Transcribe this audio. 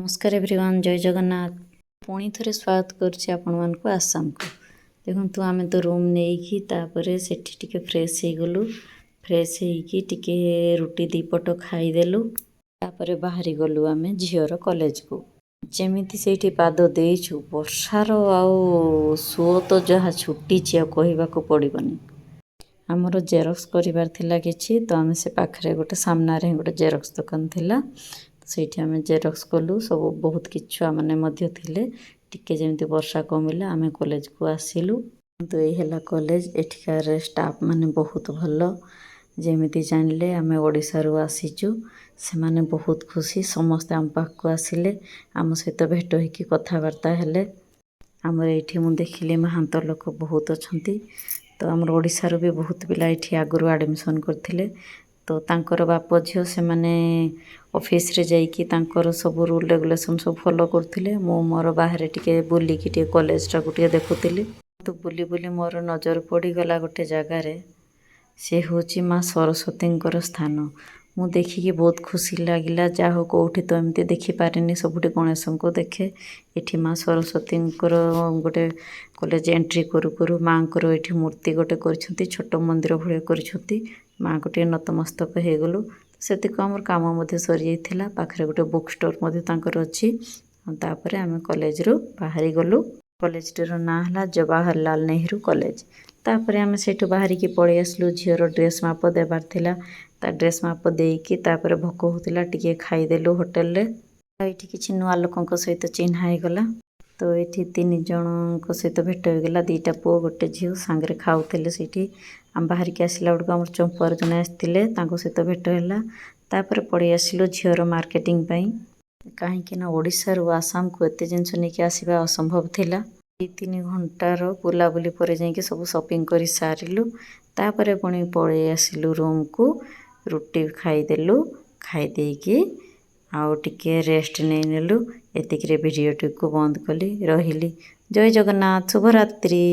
ନମସ୍କାର ଏଭ୍ରିୱାନ୍, ଜୟ ଜଗନ୍ନାଥ। ପୁଣି ଥରେ ସ୍ୱାଗତ କରୁଛି ଆପଣମାନଙ୍କୁ ଆସାମକୁ। ଦେଖନ୍ତୁ, ଆମେ ତ ରୁମ୍ ନେଇକି ତାପରେ ସେଠି ଟିକେ ଫ୍ରେଶ୍ ହେଇଗଲୁ। ଫ୍ରେଶ୍ ହେଇକି ଟିକେ ରୁଟି ଦୁଇପଟ ଖାଇଦେଲୁ। ତାପରେ ବାହାରି ଗଲୁ ଆମେ ଝିଅର କଲେଜକୁ। ଯେମିତି ସେଇଠି ପାଦ ଦେଇଛୁ, ବର୍ଷାର ଆଉ ସୁଅ ତ ଯାହା ଛୁଟିଛି, ଆଉ କହିବାକୁ ପଡ଼ିବନି। ଆମର ଜେରକ୍ସ କରିବାର ଥିଲା କିଛି, ତ ଆମେ ସେ ପାଖରେ ଗୋଟେ ସାମ୍ନାରେ ହିଁ ଗୋଟେ ଜେରକ୍ସ ଦୋକାନ ଥିଲା, ସେଇଠି ଆମେ ଜେରକ୍ସ କଲୁ ସବୁ। ବହୁତ କିଛି ଛୁଆମାନେ ମଧ୍ୟ ଥିଲେ। ଟିକେ ଯେମିତି ବର୍ଷା କମିଲା, ଆମେ କଲେଜକୁ ଆସିଲୁ। କିନ୍ତୁ ଏଇ ହେଲା କଲେଜ। ଏଠିକାର ଷ୍ଟାଫ୍ ମାନେ ବହୁତ ଭଲ। ଯେମିତି ଜାଣିଲେ ଆମେ ଓଡ଼ିଶାରୁ ଆସିଛୁ, ସେମାନେ ବହୁତ ଖୁସି। ସମସ୍ତେ ଆମ ପାଖକୁ ଆସିଲେ, ଆମ ସହିତ ଭେଟ ହେଇକି କଥାବାର୍ତ୍ତା ହେଲେ। ଆମର ଏଇଠି ମୁଁ ଦେଖିଲି ମହାନ୍ତ ଲୋକ ବହୁତ ଅଛନ୍ତି। ତ ଆମର ଓଡ଼ିଶାରୁ ବି ବହୁତ ପିଲା ଏଇଠି ଆଗରୁ ଆଡ଼ମିସନ୍ କରିଥିଲେ। ତ ତାଙ୍କର ବାପ ଝିଅ ସେମାନେ ଅଫିସରେ ଯାଇକି ତାଙ୍କର ସବୁ ରୁଲ୍ ରେଗୁଲେସନ୍ ସବୁ ଫଲୋ କରୁଥିଲେ। ମୁଁ ମୋର ବାହାରେ ଟିକେ ବୁଲିକି ଟିକେ କଲେଜଟାକୁ ଟିକେ ଦେଖୁଥିଲି। ତ ବୁଲି ବୁଲି ମୋର ନଜର ପଡ଼ିଗଲା ଗୋଟେ ଜାଗାରେ। ସେ ହେଉଛି ମା ସରସ୍ୱତୀଙ୍କର ସ୍ଥାନ। ମୁଁ ଦେଖିକି ବହୁତ ଖୁସି ଲାଗିଲା। ଯାହା ହଉ, କେଉଁଠି ତ ଏମିତି ଦେଖିପାରିନି, ସବୁଠି ଗଣେଶଙ୍କୁ ଦେଖେ। ଏଠି ମା ସରସ୍ୱତୀଙ୍କର ଗୋଟେ କଲେଜ ଏଣ୍ଟ୍ରି କରୁ କରୁ ମାଆଙ୍କର ଏଇଠି ମୂର୍ତ୍ତି ଗୋଟେ କରିଛନ୍ତି, ଛୋଟ ମନ୍ଦିର ଭଳିଆ କରିଛନ୍ତି। ମାଆଙ୍କୁ ଟିକେ ନତମସ୍ତକ ହେଇଗଲୁ। ସେତିକ ଆମର କାମ ମଧ୍ୟ ସରିଯାଇଥିଲା। ପାଖରେ ଗୋଟେ ବୁକ୍ ଷ୍ଟୋର୍ ମଧ୍ୟ ତାଙ୍କର ଅଛି। ତାପରେ ଆମେ କଲେଜରୁ ବାହାରି ଗଲୁ। କଲେଜଟିର ନାଁ ହେଲା ଜବାହରଲାଲ ନେହେରୁ କଲେଜ। ତାପରେ ଆମେ ସେଇଠୁ ବାହାରିକି ପଳେଇ ଆସିଲୁ। ଝିଅର ଡ୍ରେସ୍ ମାପ ଦେବାର ଥିଲା। ତା ଡ୍ରେସ୍ ମାପ ଦେଇକି ତାପରେ ଭୋକ ହେଉଥିଲା, ଟିକେ ଖାଇଦେଲୁ ହୋଟେଲରେ। ଏଇଠି କିଛି ନୂଆ ଲୋକଙ୍କ ସହିତ ଚିହ୍ନା ହେଇଗଲା। ତ ଏଇଠି ତିନି ଜଣଙ୍କ ସହିତ ଭେଟ ହେଇଗଲା। ଦୁଇଟା ପୁଅ, ଗୋଟେ ଝିଅ ସାଙ୍ଗରେ ଖାଉଥିଲେ ସେଇଠି। ଆମେ ବାହାରିକି ଆସିଲା ବେଳକୁ ଆମର ଚମ୍ପୁଆରୁ ଜଣେ ଆସିଥିଲେ, ତାଙ୍କ ସହିତ ଭେଟ ହେଲା। ତାପରେ ପଳେଇ ଆସିଲୁ ଝିଅର ମାର୍କେଟିଂ ପାଇଁ, କାହିଁକି ନା ଓଡ଼ିଶାରୁ ଆସାମକୁ ଏତେ ଜିନିଷ ନେଇକି ଆସିବା ଅସମ୍ଭବ ଥିଲା। 2-3 ଘଣ୍ଟାର ବୁଲାବୁଲି ପରେ ଯାଇକି ସବୁ ସପିଂ କରି ସାରିଲୁ। ତାପରେ ପୁଣି ପଳେଇ ଆସିଲୁ ରୁମ୍କୁ। ରୁଟି ଖାଇଦେଲୁ। ଖାଇ ଦେଇକି ଆଉ ଟିକେ ରେଷ୍ଟ ନେଇନେଲୁ। ଏତିକିରେ ଭିଡ଼ିଓଟିକୁ ବନ୍ଦ କଲି, ରହିଲି। ଜୟ ଜଗନ୍ନାଥ, ଶୁଭରାତ୍ରି।